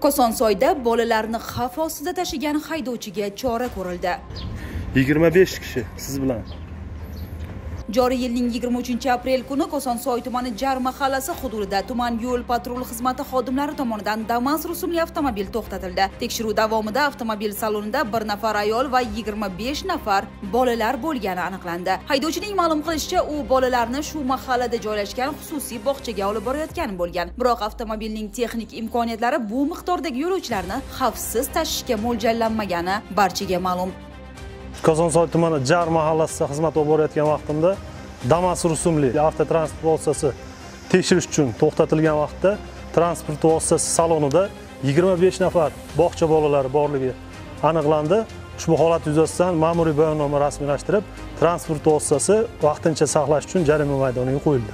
Kosonsoyda bolalarni xavf ostida tashigan haydovchiga chora ko'rildi. 25 kishi siz bilan. Joriy yilning 23-aprel kuni Kosonsoy tumani Jar mahallasi hududida tuman yo'l patrul xizmati xodimlari tomonidan Damas rusumli avtomobil to'xtatildi. Tekshiruv davomida avtomobil salonida bir nafar ayol va 25 nafar bolalar bo'lgani aniqlandi. Haydovchining ma'lum qilishicha, u bolalarni shu mahallada joylashgan xususiy bog'chaga olib borayotgan bo'lgan. Biroq avtomobilning texnik imkoniyatlari bu miqdordagi yo'lovchilarni xavfsiz tashishga mo'ljallanmagani barchaga ma'lum. Kosonsoy tumani Jar mahallasida xizmat olib borayotgan vaqtimda Damas rusumli avtotransport vositasi tekshirish uchun to'xtatilgan vaqtda transport vositasi salonida 25 nafar bog'cha bolalari borligi aniqlandi. Ushbu holat yuzasidan ma'muriy bayonnoma rasmiylashtirib, transport vositasi vaqtincha saqlash uchun jarima maydoniga qo'yildi.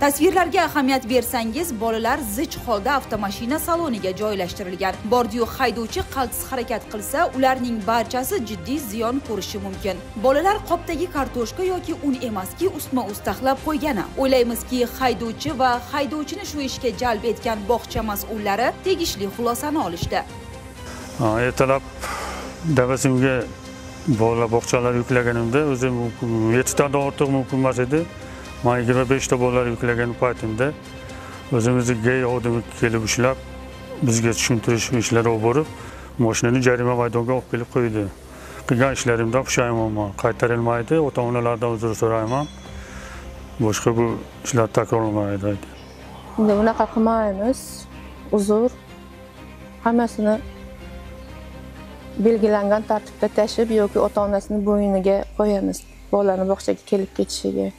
Tasvirlarga ahamiyat bersangiz, bolalar zich holda avtomashina saloniga joylashtirilgan. Bordiyu haydovchi qaltis harakat qilsa, ularning barchasi jiddiy ziyon ko'rishi mumkin. Bolalar qopdagi kartoshka yoki un emaski, ustma-ust taxlab qo'ygani. O'ylaymizki, haydovchi va haydovchini shu ishga jalb etgan bog'cha mas'ullari tegishli xulosani olishdi. Ertalab Davasimga bolalar bog'chalar yuklaganimda o'zim 7 tadan ortiq mumkin emas edi. Men 25 ta bolalar yuklagan paytimda o'zimizni GAI xodimi kelib ushlab, bizga tushuntirish ishlari olib borib, mashinani jarima maydoniga olib kelib qo'ydi. Qilgan ishlarimdan pushaymonman, qaytarilmaydi, ota-onalardan uzr so'rayman. Boshqa bu ishlar takrorlanmaydi. Endi bunaqa qilmaymiz. Uzr. Hammasini belgilangan tartibda tashib yoki ota-onasini bo'yniga qo'yamiz, bolani bog'chaga kelib ketishiga.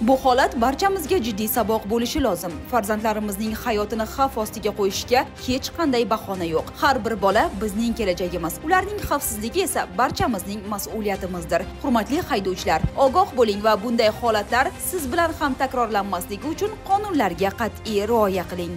Bu holat barchamizga jiddiy saboq bo'lishi lozim. Farzandlarimizning hayotini xavf ostiga qo'yishga hech qanday bahona yo'q. Har bir bola bizning kelajagimiz. Ularning xavfsizligi esa barchamizning mas'uliyatimizdir. Hurmatli haydovchilar, ogoh bo'ling va bunday holatlar siz bilan ham takrorlanmasligi uchun qonunlarga qat'iy rioya qiling.